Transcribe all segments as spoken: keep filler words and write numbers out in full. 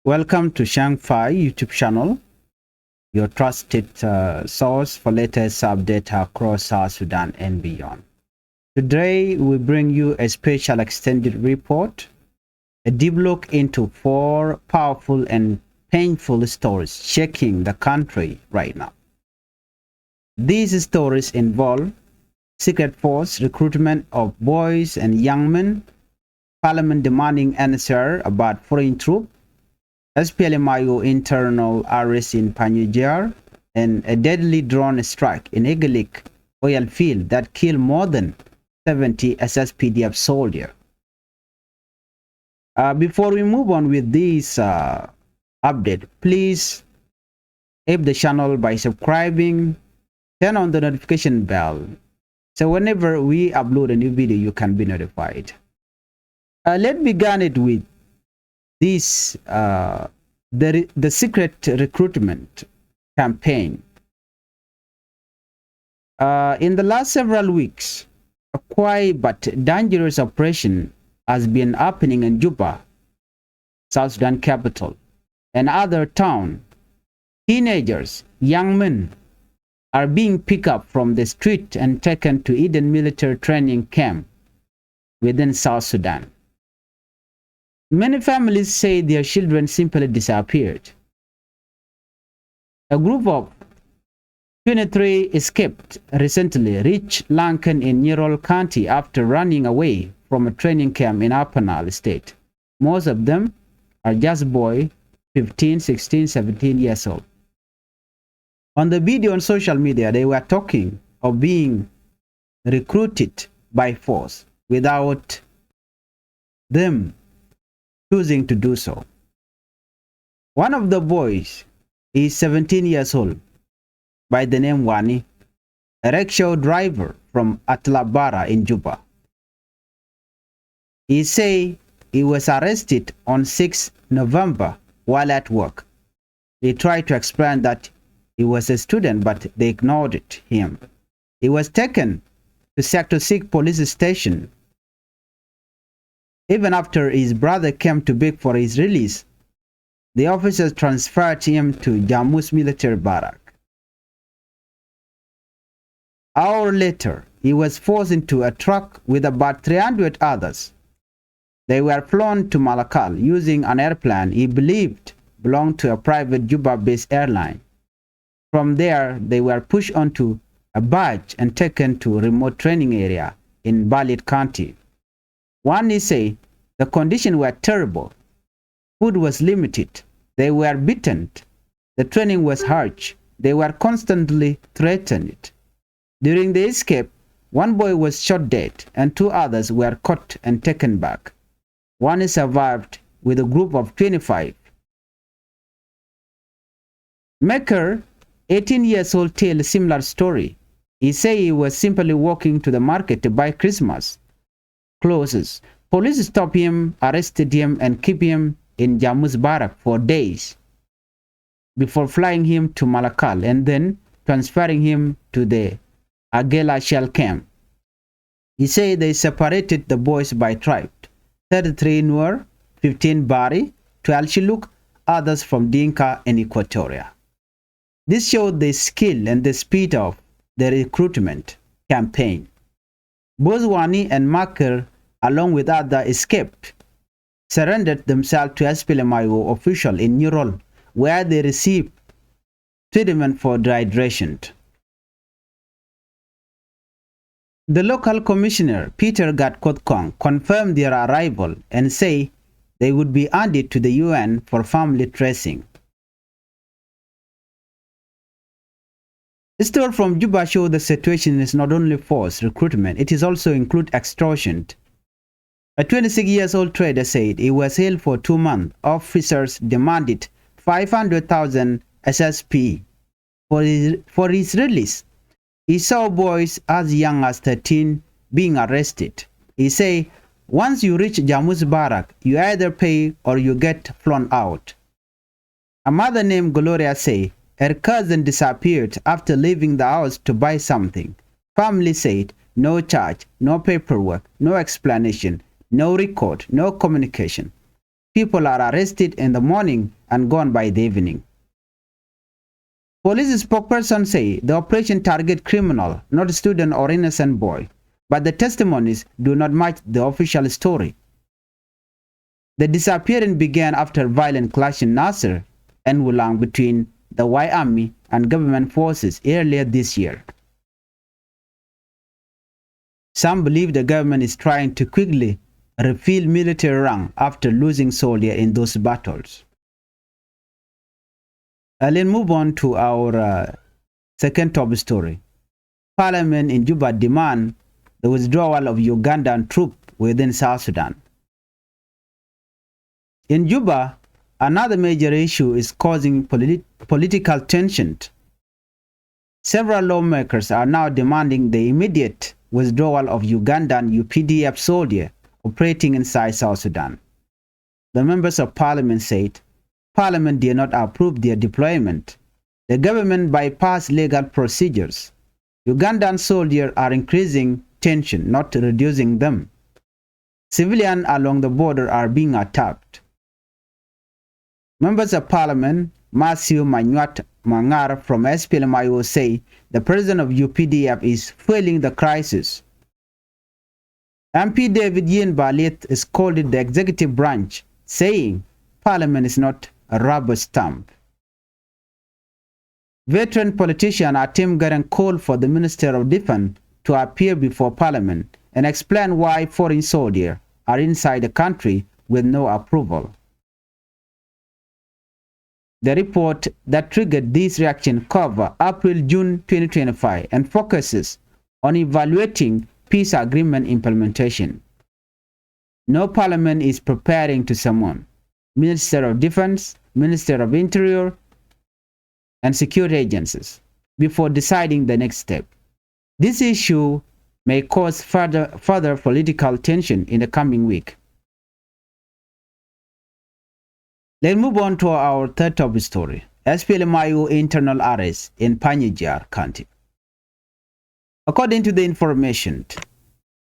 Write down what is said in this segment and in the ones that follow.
Welcome to Shangfai YouTube channel, your trusted uh, source for latest update across South Sudan and beyond. Today we bring you a special extended report, a deep look into four powerful and painful stories shaking the country right now. These stories involve secret force recruitment of boys and young men, parliament demanding answer about foreign troop, S P L M I O internal arrest in Panyijar, and a deadly drone strike in Igalik oil field that killed more than seventy S S P D F soldiers. Uh, before we move on with this uh, update, please help the channel by subscribing, turn on the notification bell, so whenever we upload a new video, you can be notified. Uh, let me begin it with this, uh, the, re- the secret recruitment campaign. Uh, in the last several weeks, a quiet but dangerous operation has been happening in Juba, South Sudan capital, and other town. Teenagers, young men, are being picked up from the street and taken to Eden military training camp within South Sudan. Many families say their children simply disappeared. A group of twenty-three escaped recently, reached Lankan in Nyirol County after running away from a training camp in Upper Nile State. Most of them are just boy, fifteen, sixteen, seventeen years old. On the video on social media, they were talking of being recruited by force without them choosing to do so. One of the boys is seventeen years old by the name Wani, a rickshaw driver from Atlabara in Juba. He say he was arrested on sixth November while at work. He tried to explain that he was a student, but they ignored it, him. He was taken to Sector six police station. Even after his brother came to beg for his release, the officers transferred him to Jamus military barrack. Hour later, he was forced into a truck with about three hundred others. They were flown to Malakal using an airplane he believed belonged to a private Juba-based airline. From there, they were pushed onto a barge and taken to a remote training area in Balit County. One say the conditions were terrible. Food was limited. They were beaten. The training was harsh. They were constantly threatened. During the escape, one boy was shot dead and two others were caught and taken back. One survived with a group of twenty-five. Maker, eighteen years old, tell a similar story. He say he was simply walking to the market to buy Christmas clothes. Police stop him, arrested him, and keep him in Jamus barrack for days before flying him to Malakal and then transferring him to the Agela shell camp. He said they separated the boys by tribe, thirty-three Nuer, fifteen Bari, twelve Shilluk, others from Dinka and Equatoria. This showed the skill and the speed of the recruitment campaign. Both Wani and Maker, along with others, escaped, surrendered themselves to S P L M I O official in Nirol, where they received treatment for dehydration. The local commissioner, Peter Gatkoth Kong, confirmed their arrival and say they would be handed to the U N for family tracing. Story from Juba show the situation is not only forced recruitment, it is also include extortion. A twenty-six years old trader said he was held for two months. Officers demanded five hundred thousand S S P for his, for his release. He saw boys as young as thirteen being arrested. He say, once you reach Jamus Barak, you either pay or you get flown out. A mother named Gloria say her cousin disappeared after leaving the house to buy something. Family said no charge, no paperwork, no explanation, no record, no communication. People are arrested in the morning and gone by the evening. Police spokesperson say the operation target criminal, not student or innocent boy, but the testimonies do not match the official story. The disappearance began after violent clash in Nasir and Wulang between the White Army and government forces earlier this year. Some believe the government is trying to quickly refill military rank after losing soldier in those battles. Uh, let's move on to our, uh, second top story. Parliament in Juba demand the withdrawal of Ugandan troop within South Sudan. In Juba, another major issue is causing polit-, political tension. Several lawmakers are now demanding the immediate withdrawal of Ugandan U P D F soldier operating inside South Sudan. The members of parliament said parliament did not approve their deployment. The government bypassed legal procedures. Ugandan soldiers are increasing tension, not reducing them. Civilians along the border are being attacked. Members of Parliament Matthew Manyuat Mangar from S P L M I O say the president of U P D F is fueling the crisis. M P David Yin Baliet scolded the executive branch, saying parliament is not a rubber stamp. Veteran politician Atim Garang called for the Minister of Defense to appear before parliament and explain why foreign soldiers are inside the country with no approval. The report that triggered this reaction cover April, June twenty twenty-five and focuses on evaluating peace agreement implementation. No parliament is preparing to summon Minister of Defense, Minister of Interior, and security agencies before deciding the next step. This issue may cause further, further political tension in the coming week. Let's move on to our third top story. S P L M I O internal arrest in Panyijar County. According to the information,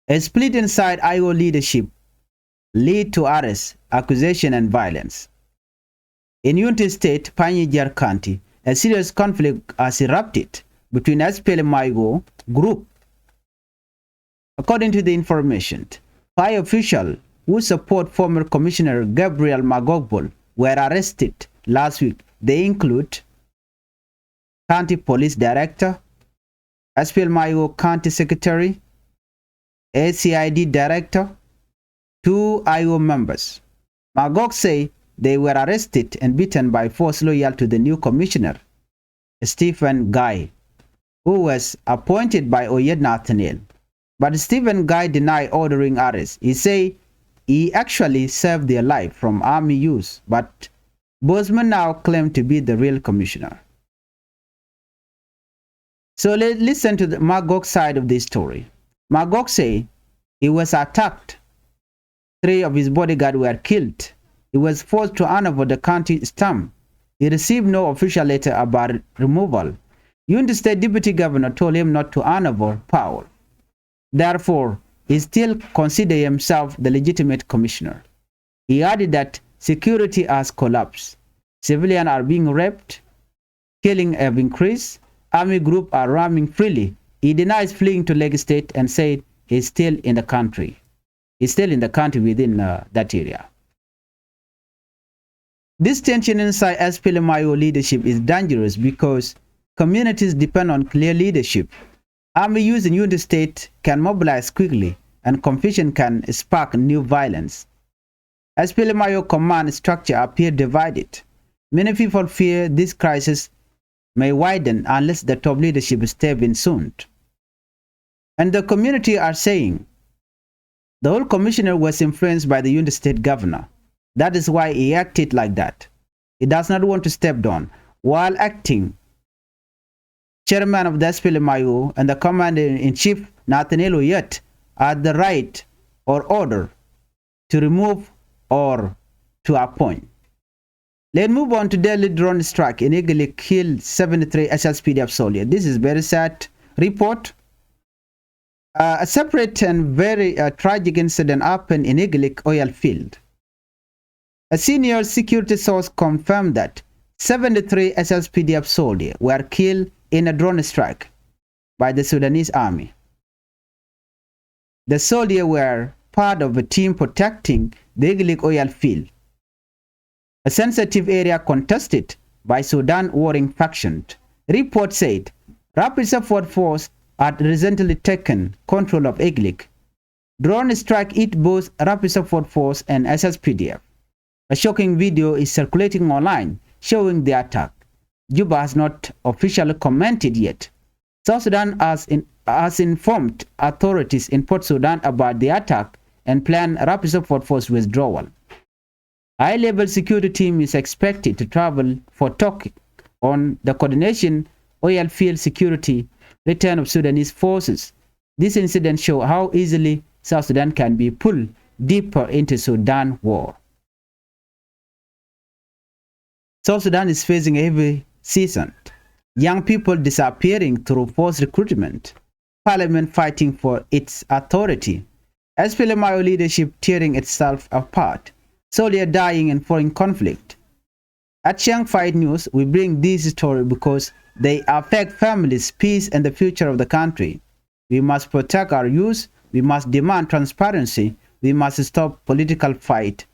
a split inside I O leadership lead to arrest, accusation and violence. In Unity State, Panyijar County, a serious conflict has erupted between S P L M I O group. According to the information, five officials who support former Commissioner Gabriel Magog Bol were arrested last week. They include County Police Director, S P L M I O County Secretary, A C I D Director, two I O members. Magog say they were arrested and beaten by force loyal to the new commissioner, Stephen Guy, who was appointed by Oyet Nathaniel. But Stephen Guy denied ordering arrest. He say he actually saved their life from army use, but Bosman now claimed to be the real commissioner. So le-, listen to the Magog side of this story. Magog say he was attacked. Three of his bodyguards were killed. He was forced to hand over the county stamp. He received no official letter about removal. Unity State Deputy Governor told him not to hand over power. Therefore, he still consider himself the legitimate commissioner. He added that security has collapsed. Civilians are being raped, killing have increased, army groups are roaming freely. He denies fleeing to Lake State and said he's still in the country. He's still in the country within, uh, that area. This tension inside S P L M I O leadership is dangerous because communities depend on clear leadership. Army use in Unity State can mobilize quickly and confusion can spark new violence. S P L M I O command structure appear divided. Many people fear this crisis may widen unless the top leadership step in soon. And the community are saying the old commissioner was influenced by the Unity State governor. That is why he acted like that. He does not want to step down. While acting chairman of the S P L M I O and the commander-in-chief Nathaniel Oyet had the right or order to remove or to appoint. Let's move on to deadly drone strike in Iglik kill seventy-three S S P D F soldier. This is very sad report. Uh, a separate and very, uh, tragic incident happened in Iglik oil field. A senior security source confirmed that seventy-three S S P D F soldiers were killed in a drone strike by the Sudanese army. The soldiers were part of a team protecting the Iglik oil field, a sensitive area contested by Sudan warring factions. Report said Rapid Support Force had recently taken control of Iglik. Drone strike hit both Rapid Support Force and S S P D F. A shocking video is circulating online showing the attack. Juba has not officially commented yet. South Sudan has, in, has informed authorities in Port Sudan about the attack and planned Rapid Support Force withdrawal. High-level security team is expected to travel for talk on the coordination, oil field security, return of Sudanese forces. This incident show how easily South Sudan can be pulled deeper into Sudan war. South Sudan is facing a heavy season. Young people disappearing through forced recruitment. Parliament fighting for its authority. S P L M I O leadership tearing itself apart. Soldier dying in foreign conflict. At Chiang Fight News, we bring this story because they affect families, peace, and the future of the country. We must protect our youth. We must demand transparency. We must stop political fight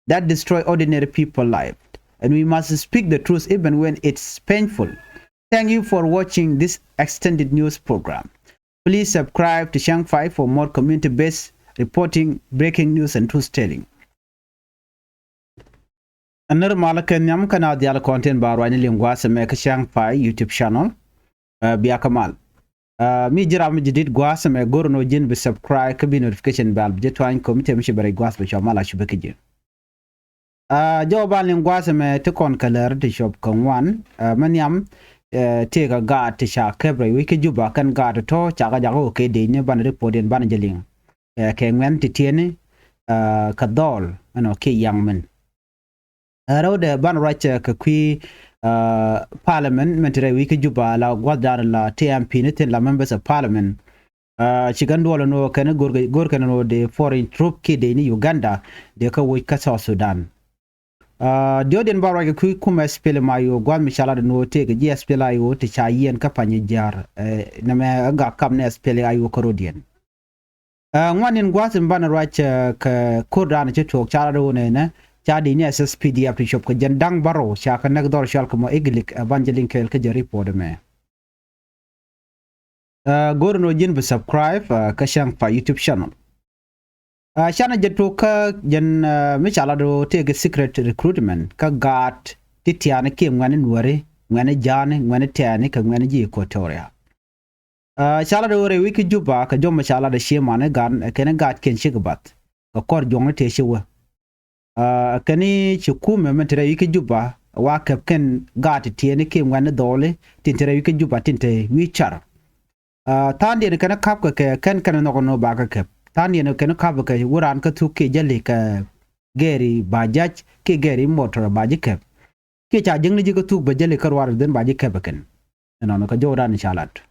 that destroy ordinary people life. And we must speak the truth even when it's painful. Thank you for watching this extended news program. Please subscribe to Chiang Fight for more community-based reporting, breaking news, and truth-telling. Anär malä kɛ nhiam kä na dial content ba ruacni liŋ gua̱a̱th ɛmɛ kä Chiang Fight YouTube channel. Ɛ, bia kä mal. Ɛ, mi ji̱ ram mi ji̱ dit gua̱a̱th ɛmɛ go̱r ni wä ji̱n bi subscribe kä bi notification bell bi jɛ tuany ko̱mi tëë mi ci bɛ rɛc gua̱a̱th bɛ cua mal a cupɛ kä ji̱. Ɛ, jɔw ban liŋ gua̱a̱th ɛmɛ ti kɔn kɛ lär ti cop kɛ ŋuan. Ɛ, mɛ nhiam, ɛ, tëëkɛ gaat ti ca kɛp rɛy wec kä Juba kɛn gaat tɔ̱ ca kɛ jakä wä kɛ dec ni banɛ report in banɛ jɛ liŋ. Ɛ, kɛ ŋuɛn ti tiɛni, ɛ, kɛ dhɔl ɛnɔ kiɛ yaŋ min. Ɛ, rɛwdɛ banɛ ruac, ɛ, kɛ kui̱, ɛ, parliament min ti rɛy wec kä Juba la gua̱thdan la ti M P ni thi̱n la members of parliament. Ɛ, ci kɛn duɔl ɛn ɣöö kɛn go̱r kɛn ɛn ɣöö dee foreign troop kiɛ dee ni Uganda dee kä woc kä South Sudan. Ɛ, diɔ̱ɔ̱diɛn ba ruac kɛ kui̱ kumɛ S P L M I O gua̱th mi ca lat ɛn ɣöö tëëkɛ ji̱ S P L I O ti ca yiɛn kä Panyijiar, ɛ, nɛmɛ ɛ gak kam ni S P L I O kä rɔ̱diɛn. Ɛ, ŋuan in gua̱a̱th in banɛ ruac, ɛ, kɛ ko̱r daanɛ ci tuɔɔk ca lat ɣöö nɛnɛ ca di̱i̱ni S S P D F ti cop kɛ jɛn da̱ŋ bärɔw ca kɛ näk dhɔr cɔal kɛ mɔ Iglik, ɛ, ban jɛ liŋ kɛɛl kä jɛ report ɛmɛ. Ɛ, go̱r ni wä ji̱n bi subscribe, ɛ, kä Chiang Fight YouTube channel. Ɛ, canɛ jɛ tuɔɔk kä jɛn, ɛ, mi ca lat ɣöö tëëkɛ secret recruitment kä gaat ti tiaani kiɛ ŋuɛ̈ni Nuääri, ŋuɛ̈ni Ja̱a̱ni, ŋuɛ̈ni Tɛ̈ɛ̈ni kɛ ŋuɛ̈ni ji̱ Equatoria. Ɛ, ca lat ɣöö rɛy wec kä Juba kɛ jɔmɛ ca lat ɛ ciɛ mani gan ɛ kɛn gaatkiɛn cikɛ bath kɛ kɔr juɔ̱ŋni tëë ci wä. Ɛ, kɛn ci kumɛ min te rɛy wec kä Juba wa kɛp kɛn gaat ti tiɛɛni kiɛ ŋuɛ̈ni dhɔɔli tin te rɛy wec kä Juba tin te wi̱i̱ car. Ɛ, tha̱a̱ŋdiɛn kɛn ka̱pkɛ kɛ kɛn kɛn nhɔk ni bakɛ kɛp. Tha̱a̱ŋdiɛn kɛn ka̱pkɛ wä raan kä thuk kiɛ jäli kɛ gɛɛri baja̱c kiɛ gɛɛri motor ba ji̱ kɛp. Kiɛ ca jiäkni ji̱ kä thuk bɛ jäli kä ruaar dhien ba ji̱ kɛp ɛ kɛn. Ɛnɔnɔ kɛ jɔwdan ca lat.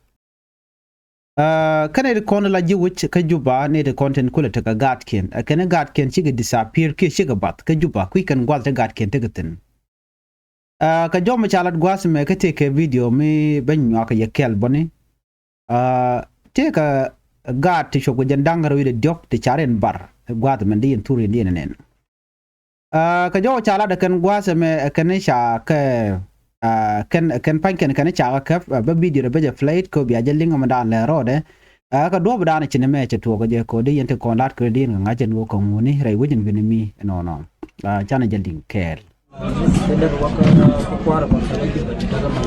Ɛ, kɛn ɛ ti kɔn la ji̱ wec kä Juba ni ti kɔn tin kulɛ tekɛ gaatkiɛn. Ɛ kɛn gaatkiɛn cikɛ disappear kiɛ cikɛ bath kä Juba kui̱ kɛn gua̱th ti gaatkiɛn tekɛ thi̱n. Ɛ, kɛ jɔmɛ ca lat gua̱a̱th mɛ kä tëëkɛ video mi ben nyuak kɛ yɛ kɛl bäni. Ɛ, tëëkɛ gaat ti cop kɛ jɛn da̱ŋ rɛw wi̱cdɛ diɔ̱k ti ca rin bar gua̱a̱th mɛn di yɛn thur yɛn di yɛn nɛn. Ɛ, kɛ jɔw ca lat ɛ kɛn gua̱a̱th ɛmɛ ɛ kɛn ca kɛ, ɛ, kɛn, kɛn pa̱ny kɛn kɛn ca kɛ kɛp, ɛ, bä video dɛ bä jɛ play it kɛ bia jɛ liŋ ɛmɛ daan lɛ rɔɔdɛ. Ɛ, kɛ duɔ̱ɔ̱p daan ci ni mɛ cɛ tuɔɔk kɛ jɛ kɛ di yɛn ti kɔn lat kɛ di yɛn kɛ ŋa̱c ɛn wä kɛ ŋuni rɛy wecin kɛ ni mi ɛnɔnɔ. Ɛ, canɛ jɛ liŋ kɛɛl. Kɛ däk wä kä kua̱r kɔn kɛ wä ji̱ bä ti däk mɛ.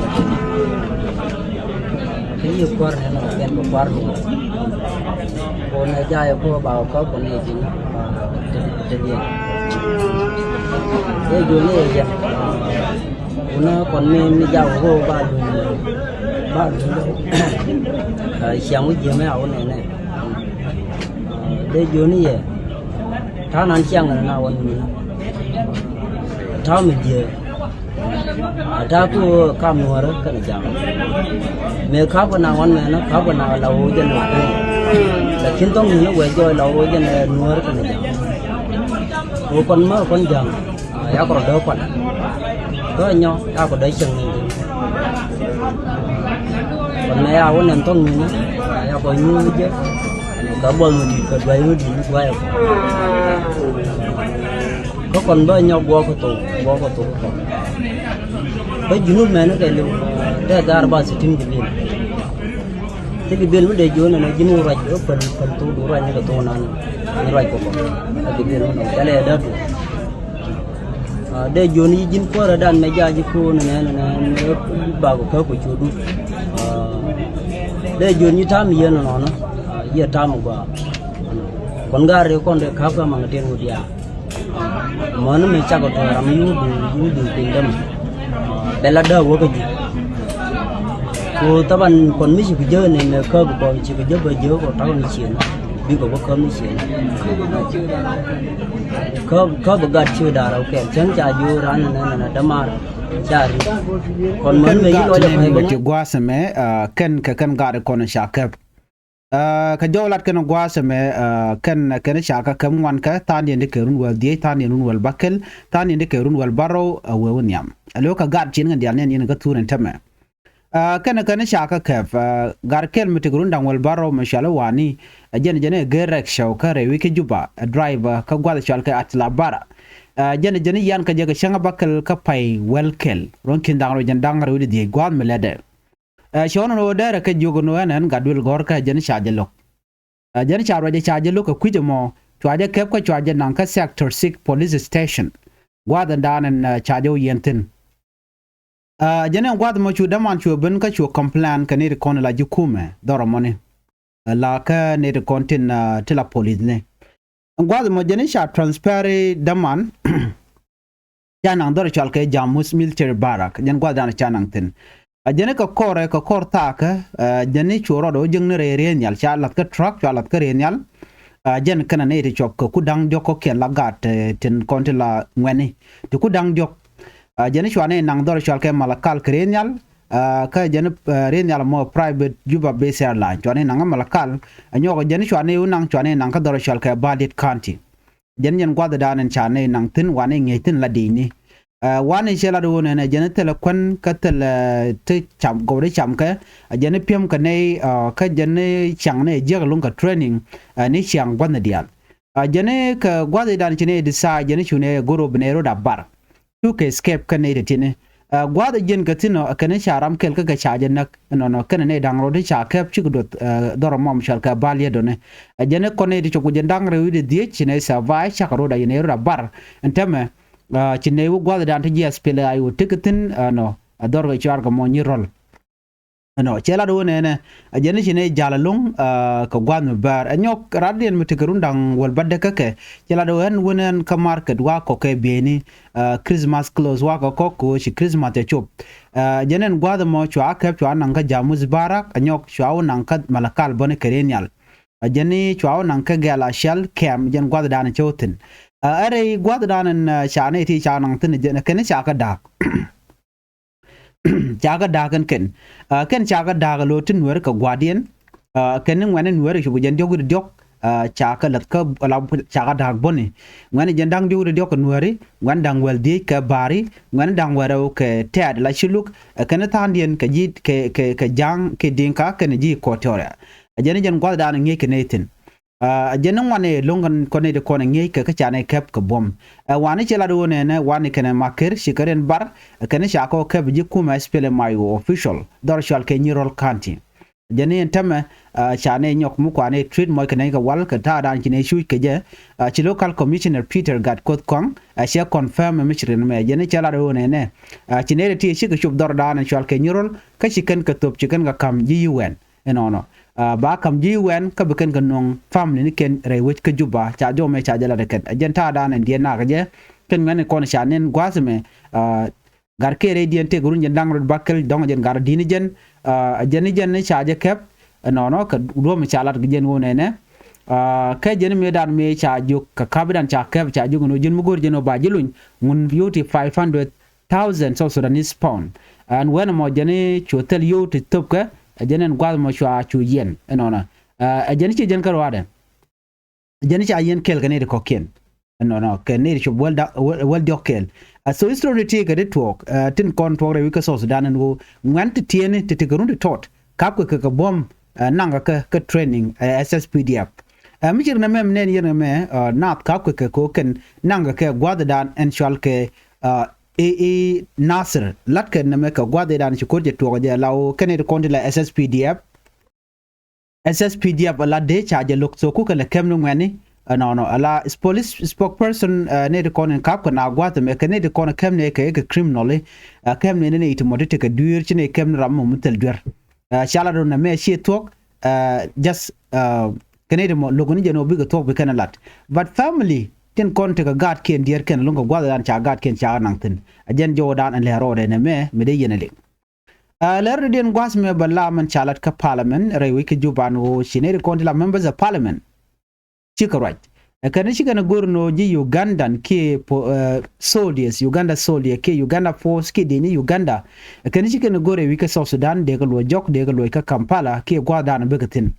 Kɛ yiëë kua̱r ni nɔ kɛn bä kua̱r ni. Ko nɛ jayɛ ko ba wä kä ko nɛ ji̱ nɔ. Te, te diɛn. Ɛ ji̱ ni yɛ yɛn. Kunɛ kɔn mi, mi jayɛ ko ba luny. Ba luny. Ciaŋ wä ji̱ mɛ a wä nɛ nɛ. Dee ji̱ ni yɛ. Ta̱a̱ nan ciaŋ na wä ni. Ta̱a̱ mi ji̱. A ta̱a̱ ku kam nuɔ̱ɔ̱rä kɛnɛ ja̱a̱ŋ. Mëë ka̱pä na wan mɛnä ka̱pä na la wä jɛn wä kɛn. Lakin thɔŋ ni wɛ jɔɔy la wä jɛn nuɔ̱ɔ̱rä kɛnɛ ja̱a̱ŋ. Wä kɔn mä kɔn ja̱a̱ŋ. Yakɔ rɔ dee kuan. Dɔ̱ nyɔ yakɔ dee cieŋ ni ji̱n. Kuan mɛ ya wä nɛn thɔŋ ni ni yakɔ nyuur jɛ. Kɛ buɔl mi di̱i̱t kɛ duay mi di̱i̱t mi duay kɔ. Kä kɔn bä nyɔk guɔk kɛ thok guɔk kɛ thok kɔ. Bä junub mɛn kɛ liw dee dhar ba sitin kɛ bil. Ti kɛ bil mi dee jiön ɛn ji̱n wä ruac kä päl päl thok du ruac ni kɛ thok nan ni ruac kɔ kɔ. Kɛ kɛ bil mi dɔ̱ŋ kɛlɛ dee thok. Dee jiön yi ji̱n kuäärä dan mɛ ja̱ ji̱ ko̱o̱n nɛ nɛ nɛ bak kɛ kɛ cu dut. Dee jiön yi tam yien nɔnɔ. Yie tam gɔaa. Kɔn gar ri kɔn dee ka̱p kä maŋ tin wä diaal. Mɔni mi cakɔ tɔ̱ ram yudun yudun piny dämɛ. Bɛ la däk wä kä ji̱. Ku thaban kɔn mi ci bi jek ni mɛ käp kɔn ci bi jek bɛ jek kɔ ta̱k ni ciën. Bikɔ bä käp ni ciën. Käp käp gat ci da̱r kɛl cäŋ ca jiö ran ni nɛ nɛ dämar. Ca ri kɔn mɔni mi ci lɔcɛ pay bä. Ti gua̱a̱th ɛmɛ kɛn kɛ kɛn gat kɔn ca käp. Kä jɔw lat kɛn gua̱a̱th ɛmɛ kɛn kɛn ca kä käp ŋuan kɛ tha̱a̱ŋdiɛn ti kɛ run wäl dhiec tha̱a̱ŋdiɛn run wäl bäkɛl tha̱a̱ŋdiɛn ti kɛ run wäl bärɔw. Ɛ wee wä nhiam ɛ lo̱k kɛ gat cin kɛn diaal nɛn yɛn kä thuur ɛn tämɛ. Kɛn kɛn ca kä käp gat kɛl mi ti kɛ run da̱ŋ wäl bärɔw mɛ cual i̱ wani. Ɛ jɛn jɛn i̱ gee rɛk cɛw kä rɛy wi̱c kä Juba ɛ driver kä gua̱th cual kɛ Atla Bara. Ɛ jɛn jɛn i̱ yan kä jɛ kɛ cäŋ bäkɛl kä pay wäl kɛl ruɔ̱n ki̱n da̱ŋ rɛw jɛn da̱ŋ rɛw i̱ di dhiec gua̱a̱th mi lɛtdɛ. Ɛ cɛ ɣɔn ɛn ɣöö dɛrɛ kɛ jiök ɛn ɣöö ɛn ɛn gat duël gɔ̱r kä jɛn ca jɛ lo̱k. Ɛ jɛn ca ruacɛ ca jɛ lo̱k kɛ kui̱c ɛmɔ cua jɛ kɛp kä cua jɛ naŋ kä sector six police station. Gua̱a̱th ɛn da̱a̱n ɛn ca jɛ wä yɛn thi̱n. Ɛ jɛn ɛn gua̱a̱th ɛmɔ cu däman cu ben kä cu complain kɛ nɛy ti kɔn la ji̱ kumɛ dhɔr ɛmɔni. Ɛ la kä nɛy ti kɔn tin ti la police ni. Gua̱th mɔ jɛn i̱ ca transfer i̱ däman. Ca naŋ dhɔr cɔal kɛ Jamus military barrack jɛn gua̱th dan ca naŋ thi̱n. A jɛn i̱ kɛ kɔrɛ kɛ kɔr thakä. Jɛn i̱ cu rɔɔdɛ wä jiäkni rɛy rɛy nhial ca lath kä truck cua lath kä rɛy nhial. A jɛn kɛnɛ nɛy ti cuɔp kɛ ku da̱ŋ diɔ̱k kɔ̱kiɛn la gaat tin kɔn ti la ŋuɛni ti ku da̱ŋ diɔ̱k. A jɛn i̱ cua nɛy naŋ dhɔr cɔal kɛ Malakal kɛ rɛy nhial. Kä jɛn rɛy nhial mɔ private Juba Base Airline cua nɛy naŋ kä Malakal. A nyɔk jɛn cua nɛy wä naŋ cua nɛy naŋ kä dhɔr cɔal kɛ Baliet County. Jɛn jɛn gua̱th dan in ca nɛy naŋ thi̱n wanɛ ŋi̱eec thi̱n la di̱i̱ni. Wanɛ cɛ lat wä nɛnɛ jɛn thilɛ kuän kä thilɛ ti cam gɔw ti cam kɛ. A jɛn pi̱em kɛ nɛy kä jɛn ciaŋ nɛy jiäk luŋ kɛ training. Ni ciaŋ gua̱thni diaal. A jɛn kɛ gua̱th dan ci nɛy di tha̱a̱ jɛn cu nɛy goro bi nɛy rot a bar. Cukɛ escape kä nɛy ti ti̱ni. Ɛ gua̱a̱th ɛ jiɛn kɛ thi̱n ɔ ɛ kɛn ca ram kɛl kä kɛ ca jɛ näk. Ɛnɔnɔ kɛn ɛ nɛy da̱ŋ rɔ̱ ti ca kɛp cikɛ duɔth ɛ dhɔr ɛmɔ mi cɔal kɛ Baliet dɔ̱ni. Ɛ jɛn ɛ kɔn nɛy ti cɔk ku jɛn da̱ŋ rɛw i̱ di dhiec ci nɛy survive cakɛ rot a yɛn nɛy rot a bar. Ɛn tämɛ ci nɛy wä gua̱a̱th ɛ da̱a̱n ti jiɛ SPLA-IO tekɛ thi̱n ɛnɔ ɛ dhɔr kɛ cuarkɛ mɔ nyi rɔl. Ɛnɔ cɛ lat wä nɛnɛ. Ɛ jɛn i̱ ci nɛy jal ɛlɔ̱ŋ kɛ gua̱a̱th mi bäär ɛ nyɔk ratdiɛn mi tekɛ run da̱ŋ wäl bädäk kä kɛ. Cɛ lat wä ɛn wä nɛn kä market wa kɔk kɛ bieyni. Christmas clothes wa kɛ kɔk kɛ ɣöö ci Christmas cɛ cop. Ɛ jɛn ɛn gua̱a̱th ɛmɔ cua kɛp cua naŋ kä Jamus Barak ɛ nyɔk cua wä naŋ kä Malakal bäni kɛ rɛy nhial. Ɛ jɛn i̱ cua wä naŋ kä Gɛl Acɛl kɛm jɛn gua̱a̱th dan cɛ wä thi̱n. Ɛ rɛy gua̱a̱th dan ɛn ca nɛy ti ca naŋ thi̱n ɛ jɛn ɛ kɛn ca kä da̱a̱k. Ca kä da̱a̱k kɛn kɛn. Kɛn ca kä da̱a̱k lo̱o̱ ti nueeri kɛ gua̱a̱rdiɛn. Kɛn ni ŋuɛ̈ni nueeri cop kɛ jɛn diɔ̱k wi̱cdɛ diɔ̱k. Ca kä läth kä ca kä da̱a̱k bäni. Ŋuɛ̈ni jɛn da̱ŋ diɔ̱k wi̱cdɛ diɔ̱k kɛ nueeri, ŋuɛ̈ni da̱ŋ wäl dhiec kɛ ba̱a̱ri, ŋuɛ̈ni da̱ŋ wäl rɛw kɛ tɛ̈t la ci luk. Kɛn tha̱a̱ŋdiɛn kɛ ji̱ kɛ kɛ kɛ ja̱a̱ŋ kɛ di̱ŋ ka kɛn ji̱ Equatoria. Ɛ jɛn jɛn gua̱thdan ŋi̱eec kɛ nɛy thi̱n. Ɛ jɛn ni ŋuan ɛ lo̱ŋ kɔn nɛy ti kɔn ɛ ŋi̱eec kɛ kä ca nɛy kɛp kɛ buɔ̱m. Ɛ wani cɛ lat wä nɛnɛ wani kɛnɛ Makir ci kɛ rɛn bar. Ɛ kɛn ca kɔ kɛp ji̱ kumɛ SPLM-IO official dhɔr cɔal kɛ Nyirol County. Jɛn ni ɛn tämɛ ca nɛy nyɔk mi kuanɛ treat mɔc kɛ nɛy kɛ wal kɛ ta̱a̱dan ci nɛy cuc kɛ jɛ. Ci local commissioner Peter Gatkuoth Kɔaŋ ɛ cɛ confirm mi ci rin mɛ jɛn ni cɛ lat wä nɛnɛ. Ci nɛy ti ti cikɛ cop dhɔr dan cɔal kɛ Nyirol kä ci kɛn kɛ thop ci kɛn kɛ ka̱m ji̱ UN. Ɛnɔnɔ ba ka̱m ji̱ UN kä bi kɛn kɛ nuɔ̱ŋ family ni kɛn rɛy wec kä Juba ca jɔmɛ ca jɛ lat kɛn ɛ jɛn ta̱a̱dan ɛn diɛn nak jɛ. Kɛn ŋuɛn kɔn ca nɛn gua̱a̱th mɛ. Gat kɛ rɛy diɛn tëk run jɛn da̱ŋ rot bakel dɔ̱ŋ jɛn gat di̱n jɛn. Ɛ jɛn jɛn ca jɛ kɛp. Ɛnɔnɔ kɛ duɔ̱m ca lat kɛ jɛn wä nɛnɛ. Kɛ jɛn mëë dan mëë ca jiök kɛ ka̱p dan ca kɛp ca jiök ɛn wä jɛn mi go̱r jɛn wä ba ji̱ luny ŋun yoti five hundred thousand South Sudanese pound. Ɛn wɛn ɛmɔ jɛn cu thil yoti thöpkɛ. Ɛ jɛn ɛn gua̱th mɔ cua cu yɛn ɛnɔnɔ. Ɛ jɛn ci jɛn kä ruaadɛ. Jɛn ca yɛn kɛl kɛ nɛy ti kɔ̱kiɛn. Ɛnɔnɔ kɛ nɛy ti cop wäl da-, wäl, wäl diɔ̱k kɛɛl. Ɛ, so history ni ti kɛ ti tuɔɔk, ɛ, tin kɔn tuɔɔk rɛy wec kä South Sudan ɛn ɣöö ŋuɛ̈n ti tiɛɛni ti ti kɛ run ti tɔt ka̱pkɛ kɛ kɛ buɔ̱m, ɛ, naŋkɛ kɛ, kɛ training, ɛ, S S P D F. Ɛ, mi ci ri nɛmɛ mi nɛn yɛn ɛmɛ, ɛ, naath ka̱pkɛ kɛ kɛ ɣöö kɛn naŋkɛ kɛ gua̱thdan ɛn cɔalkɛ, ɛ, i̱, i̱ Nasir. La̱tkɛ nɛmɛ kɛ gua̱thdan ci ko̱r jɛ tuɔɔk jɛ la ɣöö kɛn nɛy ti kɔn ti la S S P D F. S S P D F ala dee ca jɛ lo̱k, so kukɛ lɛ kɛm ni ŋuɛ̈ni. Ɛnɔnɔ ala police spokesperson, ɛ, nɛy ti kɔn in ka̱pkɛ na gua̱th ɛmɛ kɛ nɛy ti kɔn kɛm ni kɛ, kɛ criminal, ɛ, kɛm ni nɛy ti mɔ ti tekɛ dueer ci nɛy kɛm ni ram mɔ mi thil duer. Ɛ, ca lat ɛn ɣöö nɛmɛ ciɛ thuɔ̱k, ɛ, just, ɛ, kɛ nɛy ti mɔ lo̱k ni jɛ ni ɣöö bikɛ thuɔ̱k bi kɛn lat. But family tin kɔn tekɛ gaatkiɛn diɛɛrkiɛn ɛlɔ̱ŋ kɛ gua̱thdan ca gaatkiɛn ca naŋ thi̱n. Ɛ jɛn jɔwdan ɛn lɛ rɔɔdɛ nɛmɛ mi dee yɛn ɛ liŋ. Ɛ, lɛr dɔ̱diɛn gua̱a̱th mɛ bɛ la mɛn ca lat kä parliament rɛy wec kä Juba ɛn ɣöö ci nɛy ti kɔn ti la members of parliament cikɛ ruac. Ɛ kɛn cikɛn go̱r ɛn ɣöö ji̱ Ugandan kiɛ po-, ɛ, soldiers, Uganda soldier kiɛ Uganda force kiɛ dëëcni Uganda. Ɛ kɛn cikɛn go̱r rɛy wec kä South Sudan dee kɛ luɔc jɔk, dee kɛ luɔc kä Kampala kiɛ gua̱a̱thdan bikɛ thi̱n.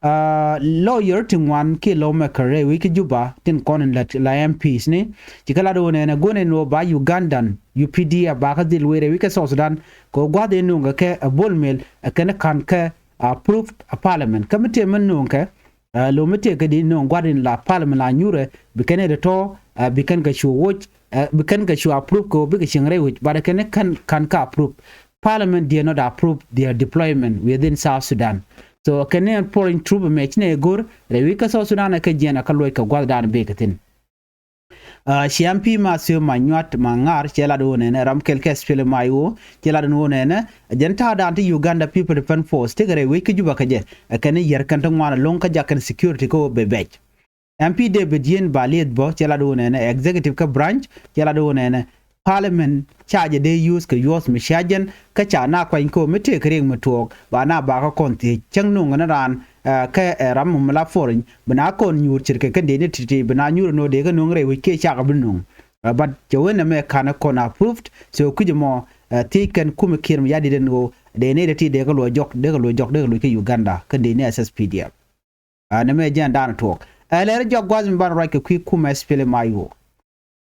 Aa, lawyer ti ŋuan kiɛ lawmaker rɛy wec kä Juba tin kɔn in la, la M Ps ni, ci kɛ lat ɣöö nɛnɛ go̱o̱nɛ ni ɣöö ba Ugandan, U P D F, ba kä dhil wec rɛy wec kä South Sudan kɛ ɣöö gua̱th in nööŋkɛ kɛ ɛ Bol Mel ɛ kɛn ka̱n kɛ approved a parliament. Kä mi tëë mi nööŋkɛ, aa, lo̱ mi tëë kɛ di nööŋ gua̱th in la parliament la nyurɛ bi kɛn ɛ tɔ̱, aa, bi kɛn kɛ cu woc, aa, bi kɛn kɛ cu approve kɛ ɣöö bikɛ cieŋ rɛy wec, but ɛ kɛn ka̱n, ka̱n kɛ approve. Parliament did not approve their deployment within South Sudan. So kɛn ni foreign troop ɛmɛ ci nɛ go̱r rɛy wec kä South Sudan ɛ kɛ jiɛn ɛ kä luɔc kɛ gua̱thdan bek kɛ thi̱n. Aa, ci M P Mathiu Manyuat Maŋar cɛ lat ɣöö nɛnɛ ram kɛl kɛ S P L M I O cɛ lat ɣöö nɛnɛ jɛn ta̱a̱dan ti Uganda People Defense Force tekɛ rɛy wec kä Juba kɛ jɛ ɛ kɛn ni yɛr kɛn ti ŋuan ɛlɔ̱ŋ kä jak kɛn security kä ɣöö bɛ bɛc. M P David Yen Balieth bä cɛ lat ɣöö nɛnɛ executive kä branch cɛ lat ɣöö nɛnɛ parliament ca jɛ dee use kɛ yuɔth mi cia jɛn kä ca na kuany kɛ ɣöö mi tëëkɛ riɛk mi tuɔɔk ba na bakä kɔn thiec cäŋ nööŋ ni raan, ɛ, kä, ɛ, ram mi la foreign bi na kɔn nyuur ce̱tkɛ kɛn dee ni ti̱ti̱ bi na nyuur ni ɣöö dee kɛ nööŋ rɛy wec kiɛ cakɛ bi nööŋ. Ɛ, but cɛ wen ɛmɛ ka̱n kɔn approved, so kui̱c ɛmɔ, ɛ, thiec kɛn kumɛ kiɛr mi ya dit ɛn ɣöö dee ni ti̱ti̱ dee kɛ luɔc jɔk, dee kɛ luɔc jɔk, dee kɛ luɔc kä Uganda kɛn dee ni S S P D F. Aa, nɛmɛ jɛn da̱a̱n tuɔɔk. Ɛ, lɛr jɔak gua̱th mi banɛ ruac kɛ kui̱ kumɛ S P L M I O.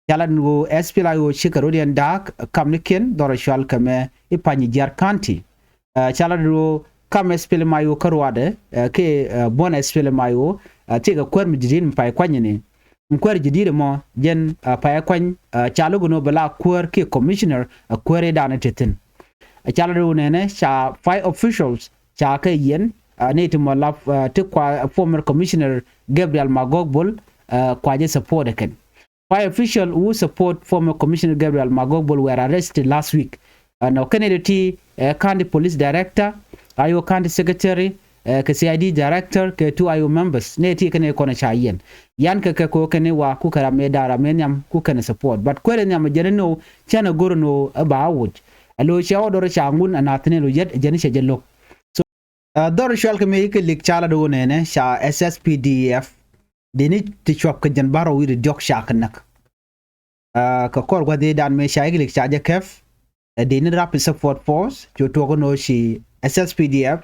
Ca lat ni ɣöö S P L M I O cikɛ rɔ̱diɛn da̱a̱k kamnikiɛn dhɔr cual kɛ mɛ i̱ Panyijiar County. Ɛ, ca lat ni ɣöö kam S P L M I O kä ruaadɛ, ɛ, kɛ, ɛ, buɔ̱n S P L M I O, ɛ, tëëkɛ kuäär mi ji̱di̱t mi pay kuany ni. Mi kuäär ji̱di̱t ɛmɔ jɛn, ɛ, pay kuany, ɛ, ca lo̱k ni ɣöö bɛ la kuäär kiɛ commissioner, ɛ, kuäär i̱ da̱a̱n i̱ te thi̱n. Ɛ, ca lat ni ɣöö nɛnɛ ca five officials ca kɛ yiɛn, ɛ, ni ti mɔ lap, ɛ, ti kua, ɛ, former commissioner Gabriel Magog Bol, ɛ, kua jɛ support ɛ kɛn. Five official who support former commissioner Gabriel Magog Bol were arrested last week. Ɛ, nɔ kɛn ni ti, ɛ, county police director, I O county secretary, ɛ, kɛ C I D director, kɛ two I O members. Ni ti kɛn ni kɔn ca yiɛn. Yan kɛ kɛ ko kɛn ni wa ku kɛ ram mi da ram mi nhiam ku kɛn support. But kuɛl nhiam jɛn ni no, cɛn a gor no, ɛ, ba a wuc. Ɛ lo cɛ wä dor ca ŋun a nath ni lo yet, jɛn cɛ jɛ lo̱k. So, Ɛ, dhɔr cual kɛ mëë kɛ lik ca la do̱o̱ nɛnɛ ca S S P D F. Dini ti cuɔp kɛ jɛn bärɔw wi̱i̱ di diɔ̱k ca kɛ näk. Ɛ, kɛ kɔr gua̱th i̱ dan mëë ca ikɛ lik ca jɛ kɛp. Ɛ, dini Rapid Support Force cu tuɔk kɛ no̱o̱ ci S S P D F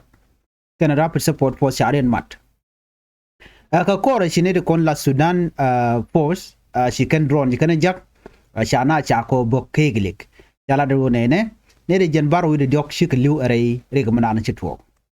kɛnɛ Rapid Support Force ca riɛn mat. Ɛ, kɛ kɔrɛ ci nɛy ti kɔn la Sudan, ɛ, Force, ɛ, ci kɛn drone ci kɛn jak, ɛ, ca na ca kɔ bok kɛ ikilik. Ca la do̱o̱ nɛnɛ nɛy ti jɛn bärɔw wi̱i̱ di diɔ̱k cikɛ li̱w ɛ rɛy rik mi naan ci tuɔɔk.